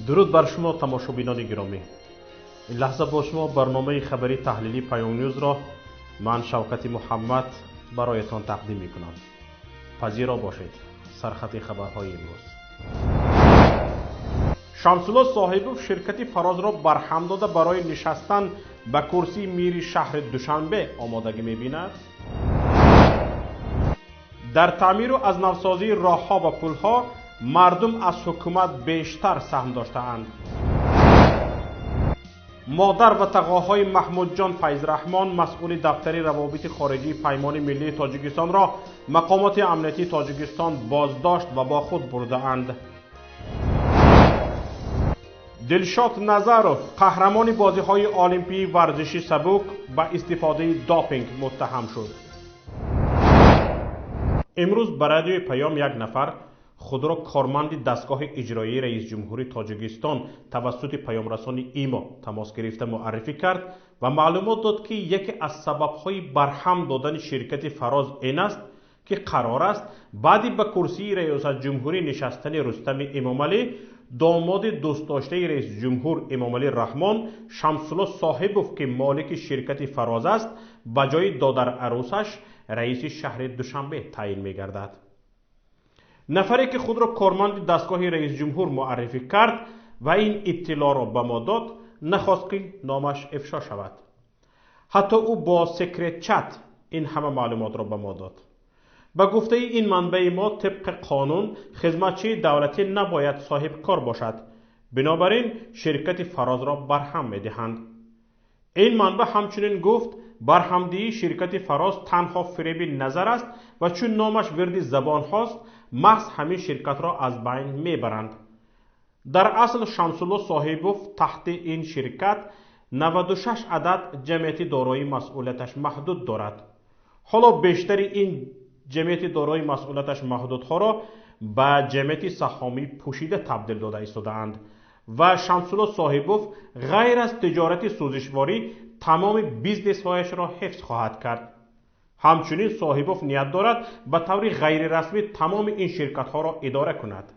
Дуруд бар шумо, тамошобинони гиромӣ. Ин лаҳза бо шумо барномаи хабарии таҳлилии Паём Ньюзро ман, Шавкати Муҳаммад, бароятон тақдим мекунам. Пазиро бошед сархати хабарҳои имрӯз. Шамсулло Соҳибов ширкати Фарозро барҳам дода, барои нишастан ба курсии мири шаҳри Душанбе омодагӣ мебинад. Дар таъмиру аз навсозии роҳҳо ва пулҳо мардум аз ҳукумат бештар саҳм доштаанд. Модар ва тағоҳои Маҳмудҷон Файзраҳмон, масъули дафтари равобити хориҷии Паймони миллии Тоҷикистонро мақомоти амниятии Тоҷикистон боздошт ва бо худ бурдаанд. Дилшод Назаров, қаҳрамони бозиҳои олимпии варзиши сабук, ба истифодаи допинг муттаҳам шуд. Имрӯз ба радиои Паём як нафар худро корманди дастгоҳи иҷроии раисҷумҳури Тоҷикистон тавассути паёмрасони ИМО тамос гирифта муаррифӣ кард ва маълумот дод, ки яке аз сабабҳои барҳам додани ширкати Фароз ин аст, ки қарор аст баъди ба курсии раёсатҷумҳурӣ нишастани Рустами Эмомалӣ, домоди дӯстдоштаи раисҷумҳур Эмомалӣ Раҳмон, Шамсулло Соҳибов, ки молики ширкати Фароз аст, ба ҷои додарарӯсаш раиси шаҳри Душанбе таъин мегардад. Нафаре ки худро корманди дастгоҳи раисҷумҳур муаррифӣ кард ва ин иттилоъро ба мо дод, нахост, ки номаш ифшо шавад. Ҳатто ӯ бо секретчат ин ҳама маълумотро ба мо дод. Ба гуфтаи ин манбаи мо, тибқи қонун хизматчии давлатӣ набояд соҳибкор бошад, бинобар ин ширкати Фарозро барҳам медиҳанд. Ин манбаъ ҳамчунин гуфт, барҳамдиҳии ширкати Фароз танҳо фиреби назар аст ва чун номаш вирди забонҳост, маҳз ҳамин ширкатро аз байн мебаранд. Дар асл Шамсулло Соҳибов таҳти ин ширкат 96 адад ҷамъияти дорои масъулияташ маҳдуд дорад. Ҳоло бештари ин ҷамъияти дорои масъулияташ маҳдудҳоро ба ҷамъияти саҳомии пӯшида табдил дода истодаанд ва Шамсулло Соҳибов ғайр аз тиҷорати сӯзишворӣ тамоми бизнесҳояшро ҳифз хоҳад кард. Ҳамчунин Соҳибов ният дорад ба таври ғайрирасмӣ тамоми ин ширкатҳоро идора кунад.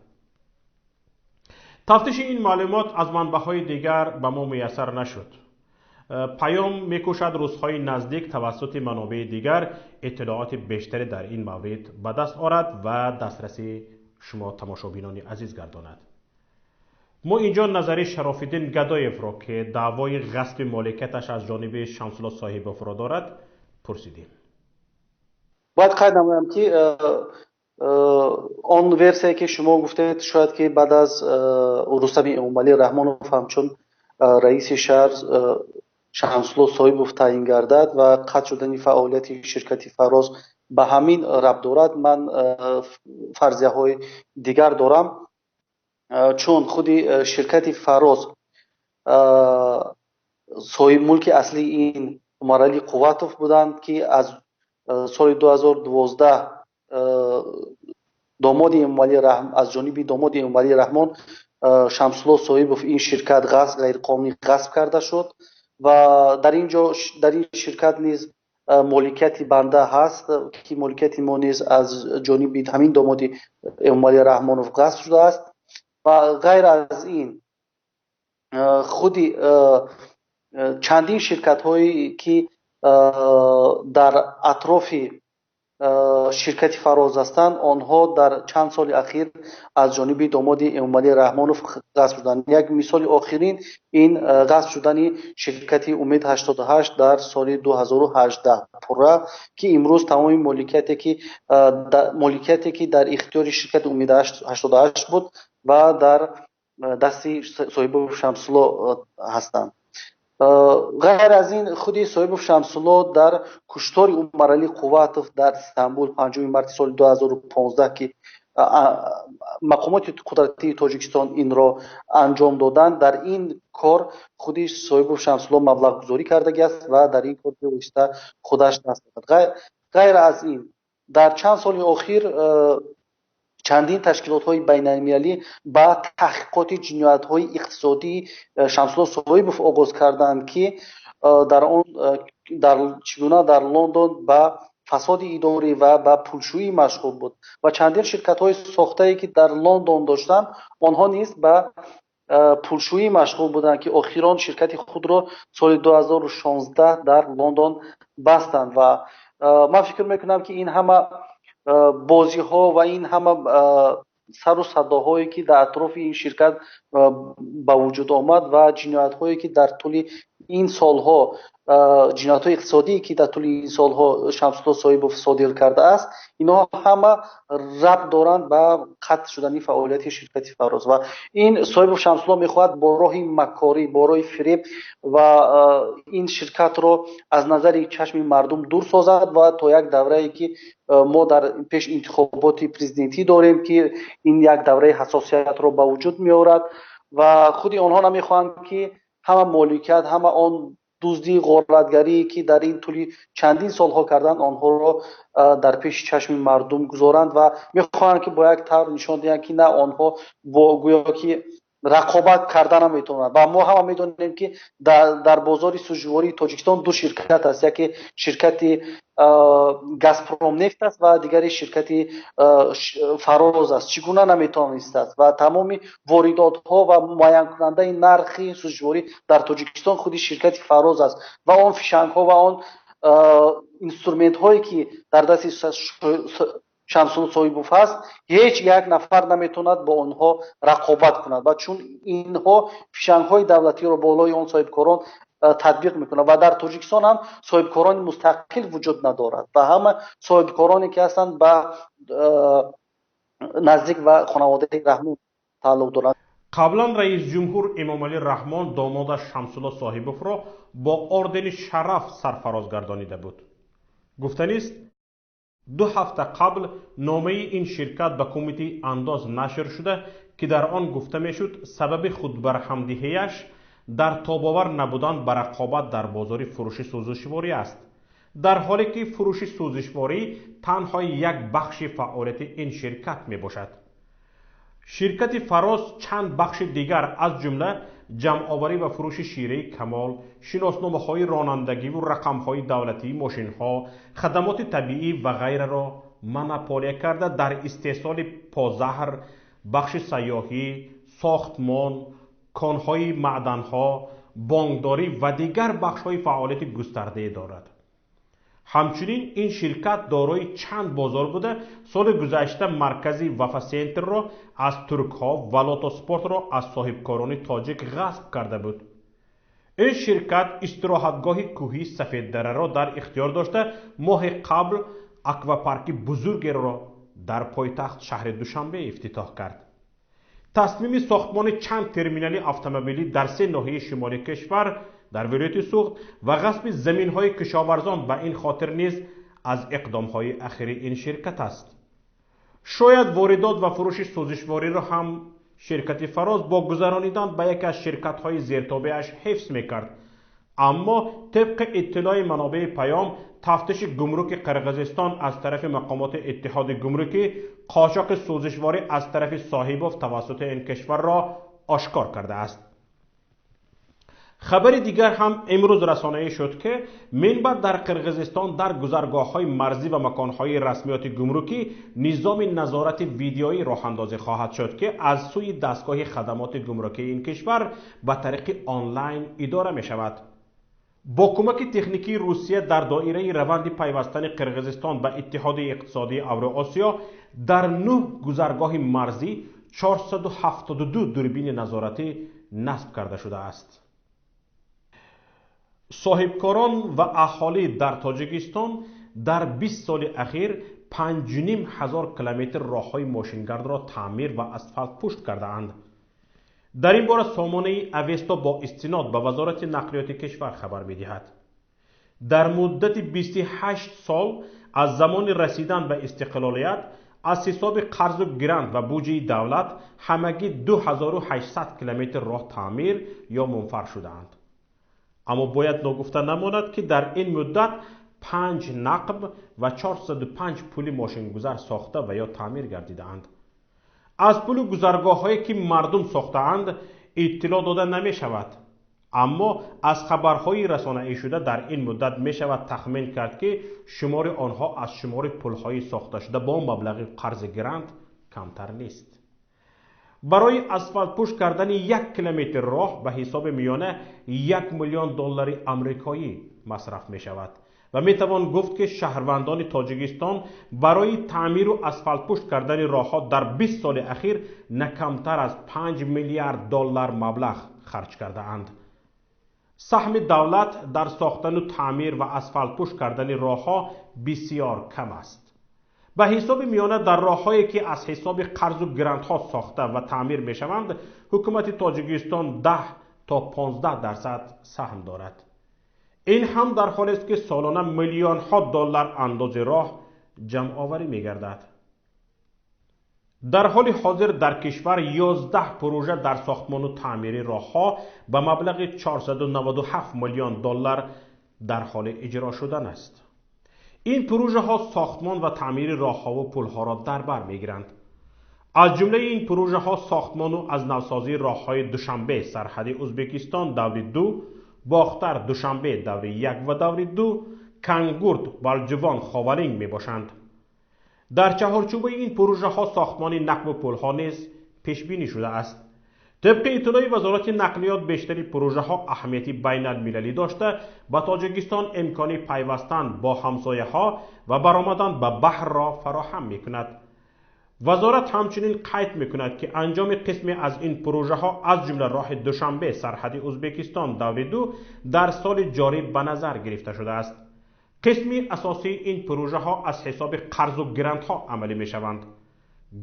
Тафтиши ин маълумот аз манбаъҳои дигар ба мо муяссар нашуд. Паём мекӯшад рӯзҳои наздик тавассути манобеи дигар иттилооти бештаре дар ин маврид ба даст орад ва дастраси шумо, тамошобинони азиз, гардонад. Мо инҷо назари Шарофиддин Гадоевро, ки даъвои ғасби моликияташ аз ҷониби Шамсулло Соҳибовро дорад, пурсидем. Бояд қайд намоям, ки он версияе, ки шумо гуфтед, шояд ки баъд аз Рустами Эмомалӣ Раҳмонов ҳамчун раиси шаҳр Шамсулло Соҳибов таъин гардад ва қатъ шудани фаъолияти ширкати Фароз ба ҳамин рабт дорад. Ман фарзияҳои дигар дорам, чун худи ширкати Фароз соҳибмулки аслии ин Умаралӣ Қувватов буданд, ки аз соли 2012 домоди Эмомалӣ, аз ҷониби домоди Эмомалӣ Раҳмон Шамсулло Соҳибов ин ширкат ғайриқонунӣ ғасб карда шуд ва дар ин ҷо, дар ин ширкат низ моликияти банда ҳаст, ки моликияти мо низ аз ҷониби ҳамин домоди Эмомалӣ Раҳмонов ғасб шудааст. Ва ғайр аз ин худи чандин ширкатҳое, ки дар атрофи ширкати Фароз ҳастанд, онҳо дар чанд соли ахир аз ҷониби домоди Эмомалӣ Раҳмонов ғасб шуданд. Як мисоли охирин ин ғасб шудани ширкати Умед 88 дар соли 2018 пурра, ки имрӯз тамоми моликияте, ки дар ихтиёри ширкати Умед 88 буд ва дар дасти Соҳибов Шамсулло ҳастанд. Ғайр аз ин, худи Соҳибов Шамсулло дар куштори Умаралӣ Қувватов дар Истанбул 5 марти соли 2015, ки мақомоти қудратии Тоҷикистон инро анҷом доданд, дар ин кор худи Соҳибов Шамсулло маблағгузорӣ кардагиаст ва дар ин кор бевосита худаш даст дорад. Ғайр аз ин, дар чанд соли охир чандин ташкилотҳои байналмилалӣ ба таҳқиқоти ҷиноятҳои иқтисодии Шамсулло Соҳибов оғоз карданд, ки дар он дар чӣ гуна дар Лондон ба фасоди идорӣ ва ба пулшӯӣ машғул буд ва чандин ширкатҳои сохтае, ки дар Лондон доштанд, онҳо низ ба пулшӯӣ машғул буданд, ки охирон ширкати худро соли 2016 дар Лондон бастанд. Ва ман фикр мекунам, ки ин ҳама бозиҳо ва ин ҳама сару садоҳое, ки дар атрофи ин ширкат ба вуҷуд омад ва ҷиноятҳое, ки дар тӯли ин солҳо, ҷиноятҳои иқтисодие, ки дар тӯли ин солҳо Шамсулло Соҳибов содир кардааст, инҳо ҳама рабт доранд ба қатъ шудани фаъолияти ширкати Фароз. Ва ин Соҳибов Шамсулло мехоҳад бо роҳи макорӣ, бо роҳи фиреб ва ин ширкатро аз назари чашми мардум дур созад ва то як даврае, ки мо дар пеш интихоботи президентӣ дорем, ки ин як давраи ҳассосиятро ба вуҷуд меорад ва худи онҳо намехоҳанд, ки ҳама моликият, ҳама он дуздӣ, ғоратгарие, ки дар ин тӯли чандин солҳо карданд, онҳоро дар пеши чашми мардум гузоранд ва мехоҳанд, ки бо як тавр нишон диҳанд, ки на онҳо бо гӯё ки рақобат карда наметавонанд. Ва мо ҳама медонем, ки дар бозори сӯзишвории Тоҷикистон ду ширкат аст: яке ширкати Газпромнефт аст ва дигаре ширкати Фароз аст. Чӣ гуна наметавонистааст? Ва тамоми воридотҳо ва муайянкунандаи нархи сӯзишворӣ дар Тоҷикистон худи ширкати Фароз аст ва он фишангҳо ва он инструментҳое, ки дар дасти Шамсулло Соҳибов ҳаст, ҳеҷ як нафар наметавонад бо онҳо рақобат кунад. Ва чун инҳо фишангҳои давлатиро болои он соҳибкорон татбиқ мекунанд ва дар Тоҷикистон ҳам соҳибкорони мустақил вуҷуд надорад ва ҳама соҳибкороне, ки ҳастанд, ба наздик ва хонаводаи Раҳмон тааллуқ доранд. Қаблан раисҷумҳур Эмомалӣ Раҳмон домодаш Шамсулло Соҳибовро бо ордени шараф сарфароз гардонида буд. Гуфтанист, 2 ҳафта қабл номаи ин ширкат ба кумитаи андоз нашр шуда, ки дар он гуфта мешуд, сабаби худбарҳамдиҳияш дар тобовар набудан ба рақобат дар бозори фурӯши сӯзишворӣ аст, дар ҳоле ки фурӯши сӯзишворӣ танҳо як бахши фаъолияти ин ширкат мебошад. Ширкати Фароз чанд бахши дигар, аз ҷумла ҷамъоварӣ ва фурӯши шираи камол, шиносномаҳои ронандагиву рақамҳои давлатии мошинҳо, хадамоти табиӣ ва ғайраро монополия карда, дар истеҳсоли позаҳр, бахши сайёҳӣ, сохтмон, конҳои маъданҳо, бонкдорӣ ва дигар бахшҳои фаъолияти густардае дорад. Ҳамчунин ин ширкат дорои чанд бозор буда, соли гузашта маркази Вафасентрро аз туркҳо ва Лотоспортро аз соҳибкорони тоҷик ғасб карда буд. Ин ширкат истироҳатгоҳи кӯҳии Сафеддараро дар ихтиёр дошта, моҳи қабл аквапарки бузургеро дар пойтахт шаҳри Душанбе ифтитоҳ кард. Тасмими сохтмони чанд терминали автомобилӣ дар 3 ноҳияи шимоли кишвар, дар вилояти Суғд ва ғасби заминҳои кишоварзон ба ин хотир низ аз иқдомҳои ахири ин ширкат аст. Шояд воридот ва фурӯши сӯзишвориро ҳам ширкати Фароз бо гузаронидан ба яке аз ширкатҳои зертобеаш ҳифз мекард, аммо тибқи иттилои манобеи Паём, тафтиши гумруки Қирғизистон аз тарафи мақомоти иттиҳоди гумрукӣ қочоқи сӯзишворӣ аз тарафи Соҳибов тавассути ин кишварро ошкор кардааст. Хабари дигар ҳам имрӯз расонаӣ шуд, ки минбаъд дар Қирғизистон дар гузаргоҳҳои марзӣ ва маконҳои расмиёти гумрукӣ низоми назорати видеоӣ роҳандозӣ хоҳад шуд, ки аз сӯи дастгоҳи хадамоти гумрукии ин кишвар ба тариқи онлайн идора мешавад. Бо кӯмаки техникии Русия дар доираи раванди пайвастани Қирғизистон ба Иттиҳоди иқтисодии Авроосиё дар 9 гузаргоҳи марзӣ 472 дурбини назоратӣ насб карда шудааст. Соҳибкорон ва аҳолӣ дар Тоҷикистон дар 20 соли ахир 5500 километр роҳҳои мошингардро таъмир ва асфалт пушт кардаанд. Дар ин бора сомонаи Авесто бо истинод ба Вазорати нақлиёти кишвар хабар медиҳад. Дар муддати 28 сол аз замони расидан ба истиқлолият аз ҳисоби қарзу грант ва буҷаи давлат ҳамагӣ 2800 километр роҳ таъмир ё мунфар шудаанд. Аммо бояд ногуфта намонад, ки дар ин муддат 5 нақб ва 405 пули мошингузар сохта ва ё таъмир гардидаанд. Аз пули гузаргоҳҳое, ки мардум сохтаанд, иттилоъ дода намешавад. Аммо аз хабарҳои расонаӣ шуда дар ин муддат мешавад тахмин кард, ки шумори онҳо аз шумори пулҳои сохташуда бо маблағи қарзи грант камтар нест. Барои асфалтпӯш кардани 1 километр роҳ ба ҳисоби миёна 1 миллион доллари амрикоӣ масраф мешавад ва метавон гуфт, ки шаҳрвандони Тоҷикистон барои таъмиру асфалтпӯш кардани роҳҳо дар 20 соли ахир на камтар аз 5 миллиард доллар маблағ харҷ кардаанд. Саҳми давлат дар сохтану таъмир ва асфалтпӯш кардани роҳҳо бисёр кам аст. Ба ҳисоби миёна дар роҳҳое, ки аз ҳисоби қарзу грантҳо сохта ва таъмир мешаванд, ҳукумати Тоҷикистон 10 то 15% саҳм дорад. Ин ҳам дар ҳолест, ки солона миллионҳо доллар андози роҳ ҷамъоварӣ мегардад. Дар ҳоли ҳозир дар кишвар 11 пурӯжа дар сохтмону таъмири роҳҳо ба маблағи 497 миллион доллар дар ҳоли иҷро шудан аст. Ин пурӯжаҳо сохтмон ва таъмири роҳҳову пулҳоро дар бар мегиранд. Аз ҷумлаи ин пурӯжаҳо сохтмону аз навсозии роҳҳои Душанбе сарҳади Ӯзбекистон даври 2, Бохтар Душанбе даври 1 ва даври 2, Кангурт Балҷувон Ховалинг мебошанд. Дар чаҳорчӯбаи ин пурӯжаҳо сохтмони нақбу пулҳо низ пешбинӣ шудааст. Тибқи иттилои Вазорати нақлиёт, бештари пурӯжаҳо аҳамияти байналмилалӣ дошта, ба Тоҷикистон имкони пайвастан бо ҳамсояҳо ва баромадан ба баҳрро фароҳам мекунад. Вазорат ҳамчунин қайд мекунад, ки анҷоми қисме аз ин пурӯжаҳо, аз ҷумла роҳи Душанбе сарҳади Ӯзбекистон даври 2, дар соли ҷорӣ ба назар гирифта шудааст. Қисми асосии ин пурӯжаҳо аз ҳисоби қарзу грантҳо амалӣ мешаванд.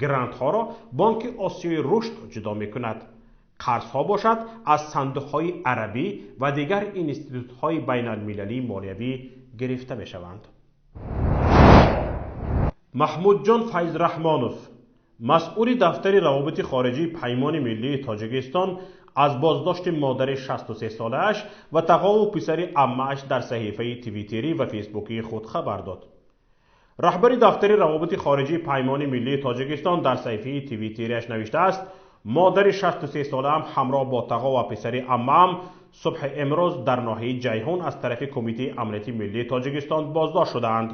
Грантҳоро Бонки Осиёи Рушд ҷудо мекунад. Қарзҳо бошад аз сандуқҳои арабӣ ва дигар институтҳои байналмилалии молиявӣ гирифта мешаванд. Маҳмудҷон Файзраҳмонов, масъули дафтари равобити хориҷии Паймони миллии Тоҷикистон, аз боздошти модари 63-солааш ва тағову писари аммааш дар саҳифаи Твиттерӣ ва Фейсбукии худ хабар дод. Раҳбари дафтари равобити хориҷии Паймони миллии Тоҷикистон дар саҳифаи Твиттериаш навиштааст: модари 63-солаам ҳамроҳ бо тағо ва писари аммаам субҳи имрӯз дар ноҳияи Ҷайҳун аз тарафи Кумитаи амнияти миллии Тоҷикистон боздошт шудаанд.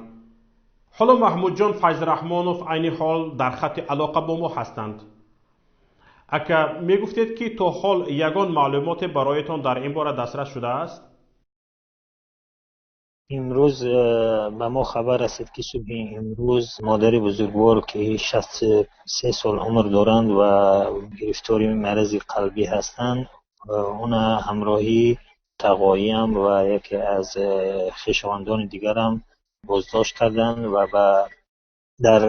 Ҳоло Маҳмудҷон Файзраҳмонов айни ҳол дар хатти алоқа бо мо ҳастанд. Ака, мегуфтед, ки то ҳол ягон маълумоте бароятон дар ин бора дастрас шудааст? Имрӯз ба мо хабар расид, ки субҳи имрӯз модари бузургвор, ки 63 сол умр доранд ва гирифтори марази қалбӣ ҳастанд, она ҳамроҳи тағоиам ва яке аз хешовандони дигарам боздошт карданд ва ба дар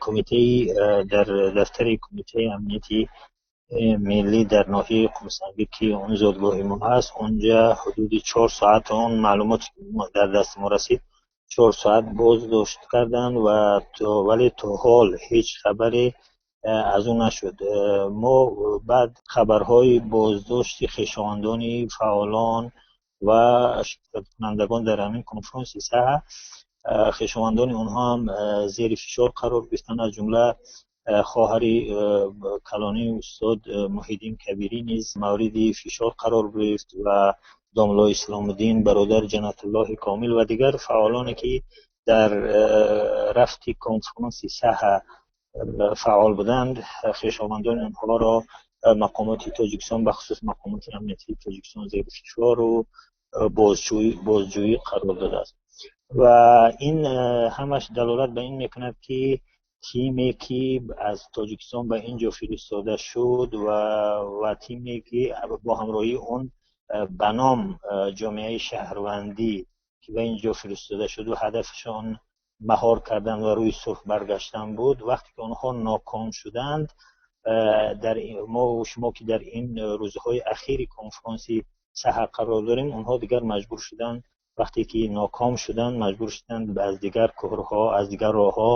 кумитаи дар дафтари Кумитаи амнияти миллӣ дар ноҳияи Қумсангир, ки он зодгоҳи мо ҳаст, онҷа ҳудуди 4 соат, он маълумоте ки дар дасти мо расид, 4 соат боздошт карданд ва вале то ҳол ҳеҷ хабаре аз ӯ нашуд. Мо баъд хабарҳои боздошти хешовандони фаъолон ва ширкаткунандагон дар ҳамин конфронси САҲА, хешовандони онҳо ҳам зери фишор қарор гирифтанд, аз ҷумла хоҳари калонии устод Муҳиддин Кабирӣ низ мавриди фишор қарор гирифт ва домло Исломуддин, бародар Ҷаннатуллоҳи Комил ва дигар фаъолоне, ки дар рафти конфронси САҲА фаъол буданд, хешовандони онҳоро мақомоти Тоҷикистон, бахусус мақомоти амниятии Тоҷикистон, зери фишору бозҷӯӣ қарор додааст. Ва ин ҳамаш далолат ба ин мекунад, ки тиме, ки аз Тоҷикистон ба ин ҷо фиристода шуд ва тиме, ки бо ҳамроҳии он ба ном ҷомеаи шаҳрвандӣ, ки ба ин ҷо фиристода шуд ва ҳадафашон маҳор кардан ва рӯи сурх баргаштан буд, вақте ки онҳо ноком шуданд, дар мо шумо, ки дар ин рӯзҳои ахири конфронси САҲА қарор дорем, онҳо дигар маҷбур шуданд, вақте ки ноком шуданд, маҷбур шуданд аз дигар корҳо, аз дигар роҳҳо,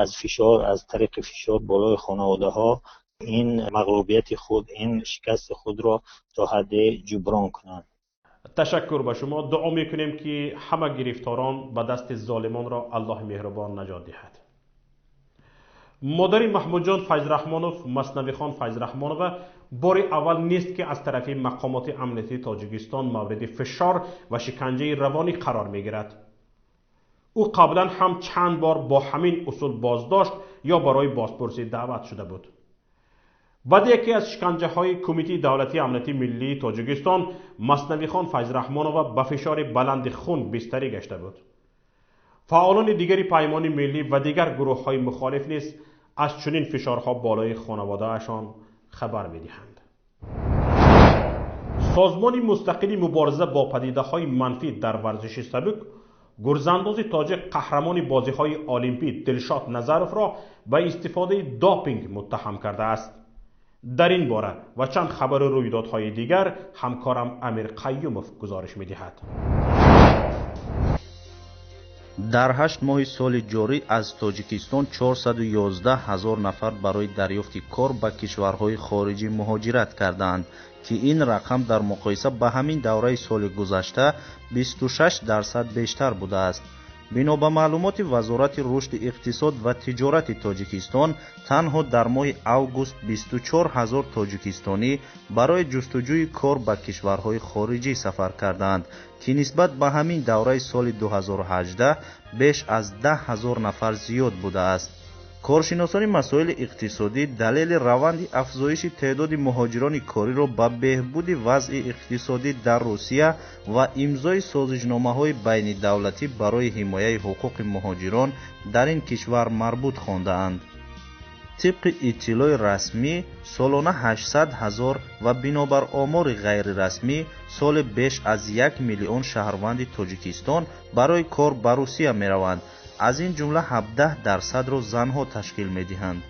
аз фишор, аз тариқи фишор болои хонаводаҳо ин мағлубияти худ, ин шикасти худро то ҳадде ҷуброн кунанд. Ташаккур ба шумо. Дуо мекунем, ки ҳама гирифторон ба дасти золимонро Аллоҳи меҳрубон наҷот диҳад. Модари Маҳмудҷон Файзраҳмонов, Маснавихон Файзраҳмонова, бори аввал нест, ки аз тарафи мақомоти амниятии Тоҷикистон мавриди фишор ва шиканҷаи равонӣ қарор мегирад. Ӯ қаблан ҳам чанд бор бо ҳамин усул боздошт ё барои бозпурсӣ даъват шуда буд. Баъд яке аз шиканҷаҳои Кумитаи давлатии амнияти миллии Тоҷикистон Маснавихон Файзраҳмонова ба фишори баланди хун бистарӣ гашта буд. Фаъолони дигари Паймони миллӣ ва дигар гурӯҳҳои мухолиф низ аз чунин фишорҳо болои хонаводаашон хабар медиҳанд. Созмони мустақили мубориза бо падидаҳои манфӣ дар варзиши сабук гурзандози тоҷик, қаҳрамони бозиҳои олимпӣ Дилшод Назаровро ба истифодаи допинг муттаҳам кардааст. Дар ин бора ва чанд хабару рӯйдодҳои дигар ҳамкорам Амир Қаюмов гузориш медиҳад. Дар 8 моҳи соли ҷорӣ аз Тоҷикистон 411 ҳазор нафар барои дарёфти кор ба кишварҳои хориҷӣ муҳоҷират кардаанд, ки ин рақам дар муқоиса ба ҳамин давраи соли гузашта 26% бештар будааст. Бино ба маълумоти Вазорати рушди иқтисод ва тиҷорати Тоҷикистон, танҳо дар моҳи август 24 ҳазор тоҷикистонӣ барои ҷустуҷӯи кор ба кишварҳои хориҷӣ сафар кардаанд, ки нисбат ба ҳамин давраи соли 2018 беш аз 10 ҳазор нафар зиёд будааст. Коршиносони масоили иқтисодӣ далели раванди афзоиши теъдоди муҳоҷирони кориро ба беҳбуди вазъи иқтисодӣ дар Русия ва имзои созишномаҳои байнидавлатӣ барои ҳимояи ҳуқуқи муҳоҷирон дар ин кишвар марбут хондаанд. Тибқи иттилои расмӣ, солона 800 ҳазор ва бинобар омори ғайрирасмӣ, соли беш аз 1 миллион шаҳрванди Тоҷикистон барои кор ба Русия мераванд. Аз ин ҷумла 17 дарсадро занҳо ташкил медиҳанд.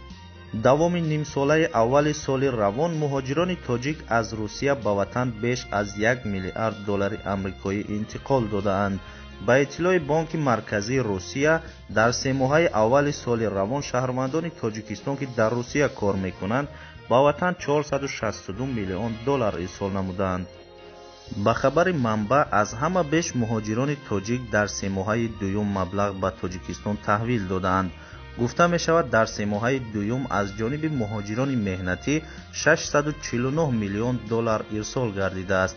Давоми нимсолаи аввали соли равон муҳоҷирони тоҷик аз Русия ба ватан беш аз 1 миллиард доллари амрикоӣ интиқол додаанд. Ба иттилои Бонки Марказии Русия, дар семоҳаи аввали соли равон шаҳрвандони Тоҷикистон, ки дар Русия кор мекунанд, ба ватан 462 миллион доллар ирсол намуданд. Ба хабари манбаъ, аз ҳама беш муҳоҷирони тоҷик дар семоҳаи дуюм маблағ ба Тоҷикистон таҳвил додаанд. Гуфта мешавад, дар семоҳаи дуюм аз ҷониби муҳоҷирони меҳнатӣ 649 миллион доллар ирсол гардидааст.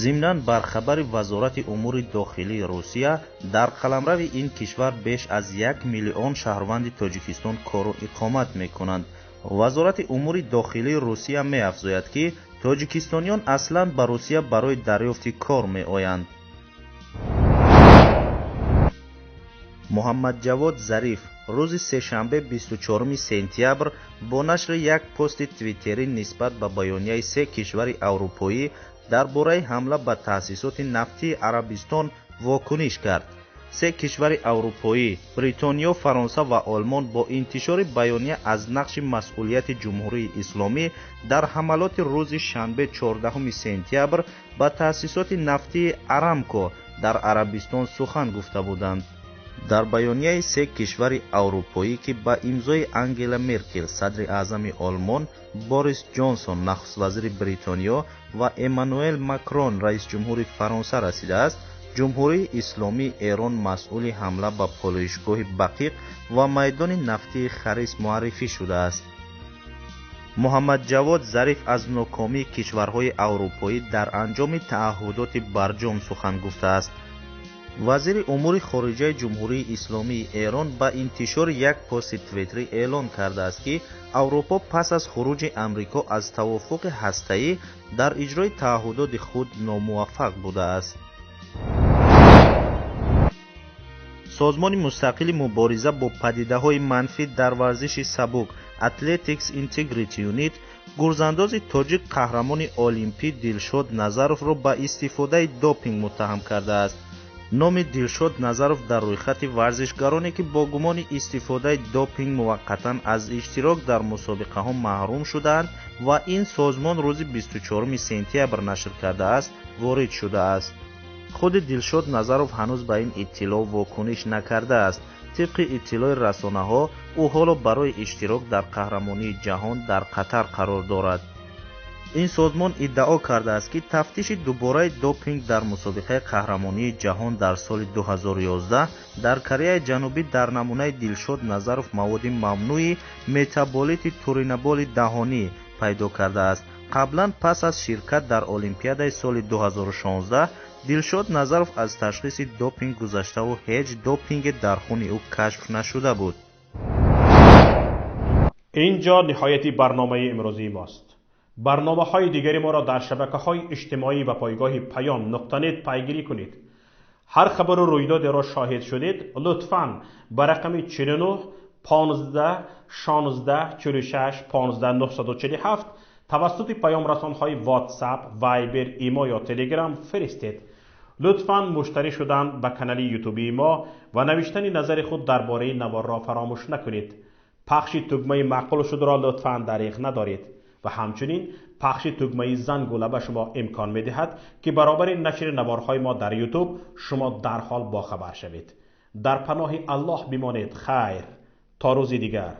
Зимнан, бар хабари Вазорати умури дохилии Русия, дар қаламрави ин кишвар беш аз 1 миллион шаҳрванди Тоҷикистон кору иқомат мекунанд. Вазорати умури дохилии Русия меафзояд, ки тоҷикистониён аслан ба Русия барои дарёфти кор меоянд. Муҳаммадҷавод Зариф рӯзи сешанбе, 24 сентябр, бо нашри як пости твиттерӣ нисбат ба баёнияи се кишвари аврупоӣ дар бораи ҳамла ба таъсисоти нафтии Арабистон вокуниш кард. Се кишвари аврупоӣ, Бритониё, Фаронса ва Олмон, бо интишори баёния аз нақши масъулияти Ҷумҳурии Исломӣ дар ҳамалоти рӯзи шанбе, 14 сентябр, ба таъсисоти нафтии Арамко дар Арабистон сухан гуфта буданд. Дар баёнияи се кишвари аврупоӣ, ки ба имзои Ангела Меркел, садри аъзами Олмон, Борис Ҷонсон, нахуствазири Бритониё, ва Эммануэл Макрон, раисҷумҳури Фаронса, расидааст, Ҷумҳурии Исломии Эрон масъули ҳамла ба полоишгоҳи Бақиқ ва майдони нафтии Харис муаррифӣ шудааст. Муҳаммадҷавод Зариф аз нокомии кишварҳои аврупоӣ дар анҷоми тааҳҳудоти Барҷом сухан гуфтааст. Вазири умури хориҷаи Ҷумҳурии Исломии Эрон ба интишори як пости твиттерӣ эълон кардааст, ки Аврупо пас аз хуруҷи Амрико аз тавофуқи ҳастаӣ дар иҷрои тааҳҳудоти худ номуваффақ будааст. Созмони мустақили мубориза бо падидаҳои манфӣ дар варзиши сабук, Athletics Integrity Unit, гурзандози тоҷик, қаҳрамони олимпӣ Дилшод Назаровро ба истифодаи допинг муттаҳам кардааст. Номи Дилшод Назаров дар рӯйхати варзишгароне, ки бо гумони истифодаи допинг муваққатан аз иштирок дар мусобиқаҳо маҳрум шудаанд ва ин созмон рӯзи 24 сентябр нашр кардааст, ворид шудааст. Худи Дилшод Назаров ҳанӯз ба ин иттилоъ вокуниш накардааст. Тибқи иттилои расонаҳо, ӯ ҳоло барои иштирок дар қаҳрамонии ҷаҳон дар Қатар қарор дорад. Ин созмон иддао кардааст, ки тафтиши дубораи допинг дар мусобиқаи қаҳрамонии ҷаҳон дар соли 2011 дар Кореяи Ҷанубӣ дар намунаи Дилшод Назаров маводи мамнӯи метаболити туринаболи даҳонӣ пайдо кардааст. Қаблан, пас аз ширкат дар Олимпиадаи соли 2016, Дилшод Назаров аз ташхиси допинг гузаштаву ҳеҷ допинге дар хуни ӯ кашф нашуда буд. Инҷо ниҳояти барномаи имрӯзии мост. Барномаҳои дигари моро дар шабакаҳои иҷтимоӣ ва пойгоҳи payam.net пайгирӣ кунед. Ҳар хабару рӯйдодеро шоҳид шудед, лутфан ба рақами 49 15 16 46 15 947 тавассути паёмрасонҳои WhatsApp, Viber, Imo ё Telegram фиристед. Лутфан муштарӣ шудан ба канали ютубии мо ва навиштани назари худ дар бораи наворро фаромӯш накунед. Пахши тугмаи маъқул шудро лутфан дариғ надоред ва ҳамчунин пахши тугмаи зангула ба шумо имкон медиҳад, ки баробари нашри наворҳои мо дар ютуб шумо дарҳол бохабар шавед. Дар паноҳи Аллоҳ бимонед. Хайр, то рӯзи дигар.